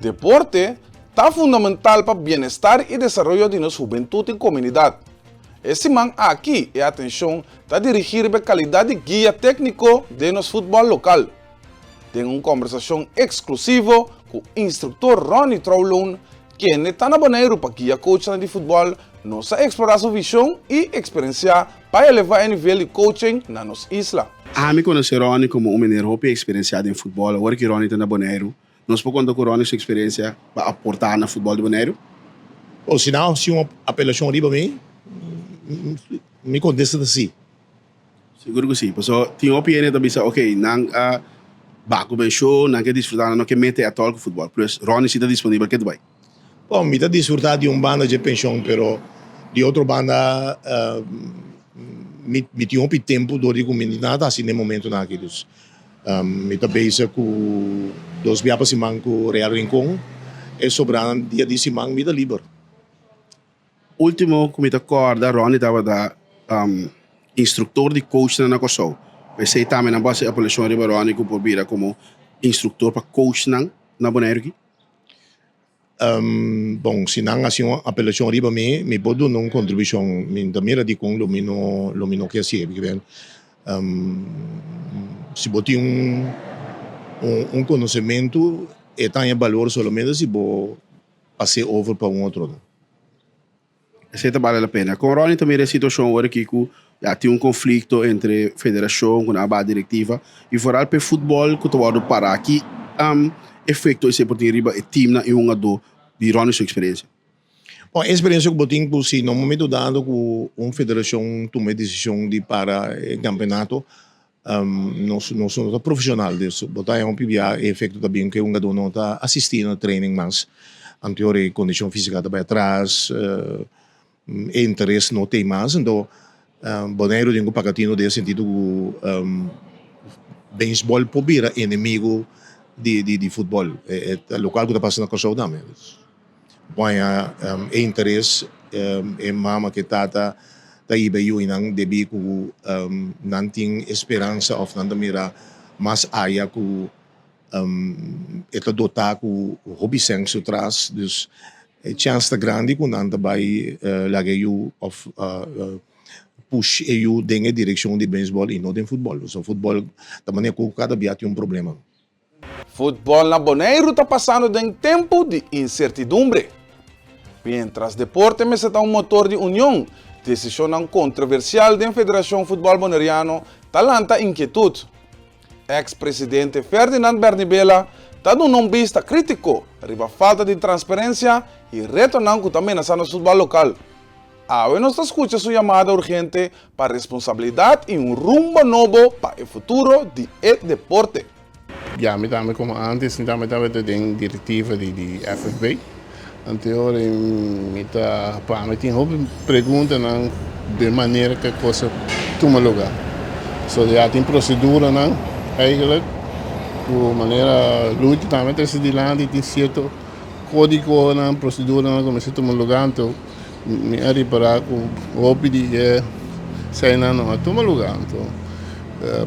Deporte ta fundamental pa bienestar i desaroyo di nos hubentut i komunidat. E siman aki e atenshon ta dirigí riba e kalidat di guia tékniko den nos futbòl lokal. Den un kòmbersashon eksklusivo ku instruktor Ronnie Trouwloon, kende ta na Boneiru pa guia coachnan di futbòl, nos a eksplorá su vishon i eksperensiá pa elevá e nivel di coaching na nos isla. Ami konosé Ronnie komo un meneer hopi eksperensiá den futbòl. Awor ki Ronnie ta na Boneiru, nos por konta ku Ronnie su eksperensia pa aportá na futbòl di Boneiru? Bon, si nan hasi un apelashon riba mi, mi kontesta ta sí. Sigur ku sí, pasobra tin hopi hende ta bisa, ok, nan a baha ku penshon, nan ke disfrutá, nan no ke mete atòl ku futbòl. Plus, Ronnie sí ta disponibel ke ta bai. Bon, mi ta disfrutá di un banda dje penshon, pero di otro banda mi mi tin hopi tempu dor di ku mi nada ta hasi n'e momentunan aki. Dus mi ta bezig ku dos bia pa siman ku Real Rincon, e sobranan dia di siman mi ta liber. Ultimo ku mi ta kòrda Ronnie tabata instruktor di coachnan na Kòrsou. P'esei tambe nan por hasi apelashon riba Ronnie ku por bira komo instruktor pa coachnan na Boneiru aki? Bon, si nan hasi un apelashon riba mi, mi por duna un kontribushon. Mi ta mira dikon lo mi no lo mi no ke hasié. Si bo tin un un konosementu e ta haña balor solamente si bo pas'é over pa un otro. Esei ta bale la pena. Kon Ronnie ta mira e situashon ora aki ku ya tin un konflikto entre federashon ku nan a baha direktiva i foral pa e futbòl ku ta wòrdu pará? Ki efekto esei por tin riba e timnan i hungadó di Ronnie su eksperensia? Bon, e eksperensia ku bo tin ku si na un momento dado ku un federashon tuma e desishon di para e kampeonato, Nos nos no ta profesional dus bo ta haña hopi bia e efecto ta bin ku e hungadó no ta asistí na training mas. Anto e kondishon físika ta bai atras, e interes no t'ei mas. Anto Boneiru tin ku paga tino den e sentido ku beisbòl por bira enemigo di di futbòl. E lokual ku ta pasa na Kòrsou tambe. Bo haña e interes e mama ku e tata ta hiba e yuinan debí ku nan tin e speransa òf nan ta mira mas aya ku e ta dotá ku hopi sèn su tras. Dus e chèns ta grandi ku nan ta bai laga e yu òf push e yu den e direkshon di beisbòl i no den futbòl. Pasobra futbòl ta manera ku kada bia tin un problema. Futbòl na Boneiru ta pasando den tempu di insertidumbre. Miéntras deporte mester ta un motor di union, desishonnan kontroversial den Federashon Futbòl Boneriano ta lanta inkietut. Eks presidente Ferdinand Bernibela ta duna un bista krítiko riba falta di transparensia i retonan ku ta menasá nos futbòl lokal. Awe nos ta skucha su yamada urgente pa responsabilidat i un rumbo nobo pa e futuro di e deporte. Ya mi tambe komo antes mi tambe tabata den direktiva di di FFB. Anteor mi ta pa mi tin hopi preguntanan den manera ku e kos a tuma luga. So ya tin proseduranan eigenlijk ku manera Lucho tambe ta trese dilanti tin sierto kódigonan, proseduranan ku mester tuma luga anto Mi a ripará ku hopi di e eseinan no a tuma lugá. Anto,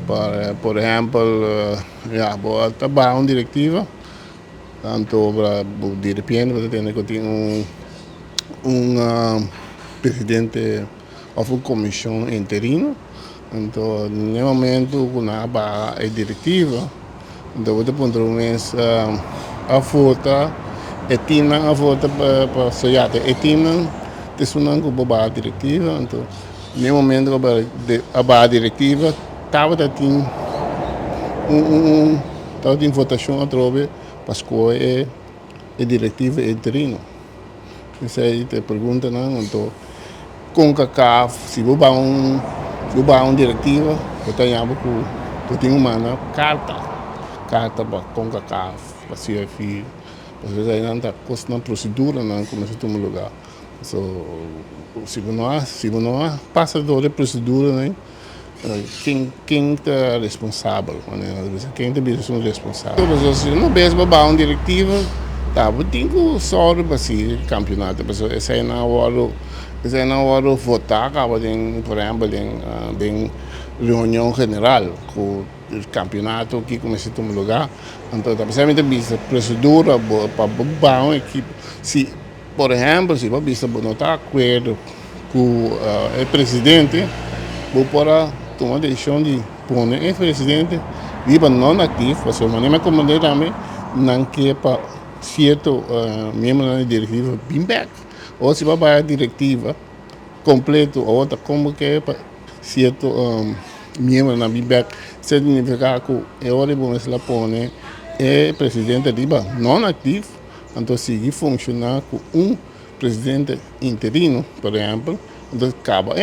pa por ehèmpel, ya bo a ta baha un direktiva, anto bo di repente bo ta tende ku tin un un presidente òf un komishon interino. Anto n'e momento ku nan a baha e direktiva, anto bo ta puntra bo mes, a vota e timnan a vota pa Soyate, e timnan ta esunnan ku bo baha direktiva, anto n'e momento ku a baha direktiva tabata tin un tabatin votashon atrobe pa skohe e direktiva interino. Esei ta e preguntanan. Anto Concacaf si bo baha un si bo baha un directiva bo ta haña bo ku bo tin ku manda karta, karta pa Concacaf pa CFI pasobra eseinan ta kosnan proseduranan ku mester tuma luga. So si bo no a si bo no a pasa dor e proseduranan Ken ken ta responsabel? Manera nan ta bisa ken ta bisa esun responsabel? Pasobra si una bes bo baha un direktiva ta bo tin ku sòru pa sigui kampionato pasobra eseinan a wòrdu eseinan a wòrdu votá kaba den por ehèmpel den den. Reunion general ku kampionato ki kuminsá tuma lugá. Anto ta p'esei mi ta bisa prosedura bo pa bo baha un ekipo. Si por ehèmpel si bo bisa bo no ta akuerdo ku e presidente bo por a tuma desishon di pone e presidente riba non aktif pasobra manera mi a komprende tambe nan ke pa sierto miembronan di direktiva bin bèk o si bo a baha direktiva kompleto o ta kon bo ke pa sierto miembronan bin bèk signifiká ku e ora bo mester a pone e presidente riba non aktif anto sigui funshoná ku un presidente interino por ehèmpel anto kaba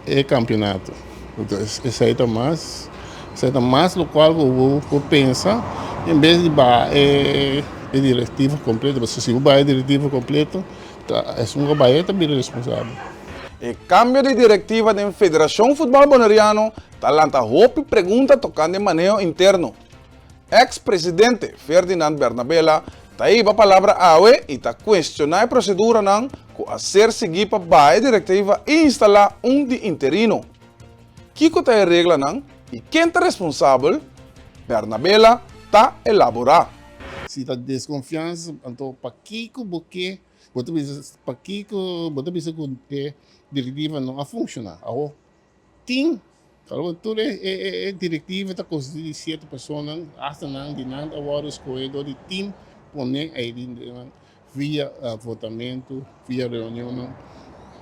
e kampionato anto esei ta mas esei ta mas lokual ku bo por pensa en bes di baha e direktiva kompleto pasobra si bo baha e direktiva kompleto Ta esun ku bai e ta bira responsabel. E kambio di direktiva den Federashon Futbòl Boneriano ta lanta hopi pregunta tokante maneho interno. Eks presidente Ferdinand Bernabela ta hiba palabra awe i ta kuestioná e proseduranan ku a ser sigui pa baha e direktiva i instalá un di interino. Kiko ta e reglanan i ken ta responsabel? Bernabela ta elaborá. Si ta deskonfiansa, anto pakiko bo ke, bo ta bisa pakiko bo ta bisa ku e direktiva no a funshoná? Awor tin, awor tur e e direktiva ta konsistí di sierto personanan, asta nan di nan ta wòrdu skohé dor di tim pone ei den nan via votamentu, via reunionnan.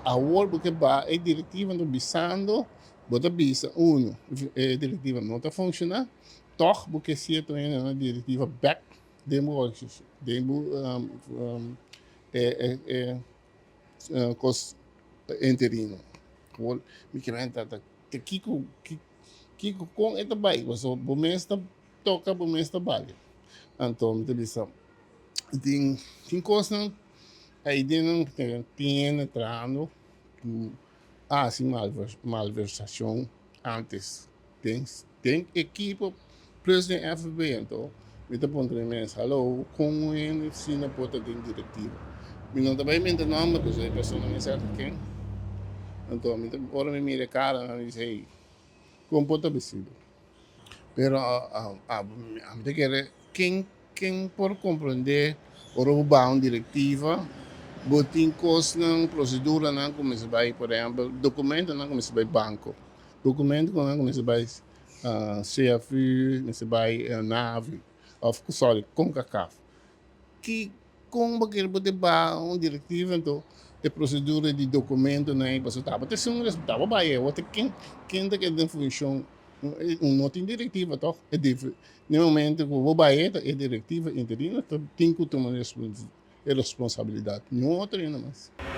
Awor bo ke baha e direktiva anto bisando bo ta bisa uno e direktiva no ta funshoná. Tòg bo ke sierto hende na direktiva bèk den bo organisashon, den bo e kos interino. Awor mi ke menta ta kiko kiko kon e ta bai pasobra bo mes ta toka bo mes ta bali. Anto mi ta bisa tin tin kosnan ei den nan tin hende trahando ku a hasi malversashon antes. Den den ekipo plus den FB anto mi ta puntra mi mes hallo kon un hende asina por ta den direktiva mi no ta bai menta nomber pasobra e persona mi sa ta ken anto mi ta ora mi mira e kara nan mi bisa hey kon por ta posibel pero ami ta kere ken ken por komprende ora bo baha un direktiva bo tin kosnan proseduranan ku mester bai por ehempel dokumentonan ku mester bai banko. Documento cu nan mester bay CFU, mester bay NAVI of sorry Concacaf. Ki con bo kier bo te baha un directiva anto e procedura di documentonan ey pasobra tabata esun tabata bay ey awor ta ken ken ta keda den funcion un no tin directiva toch e den momento cu bo bay ey ta e directiva interino ta tin cu tuma e responsabilidad niun otro hende mas.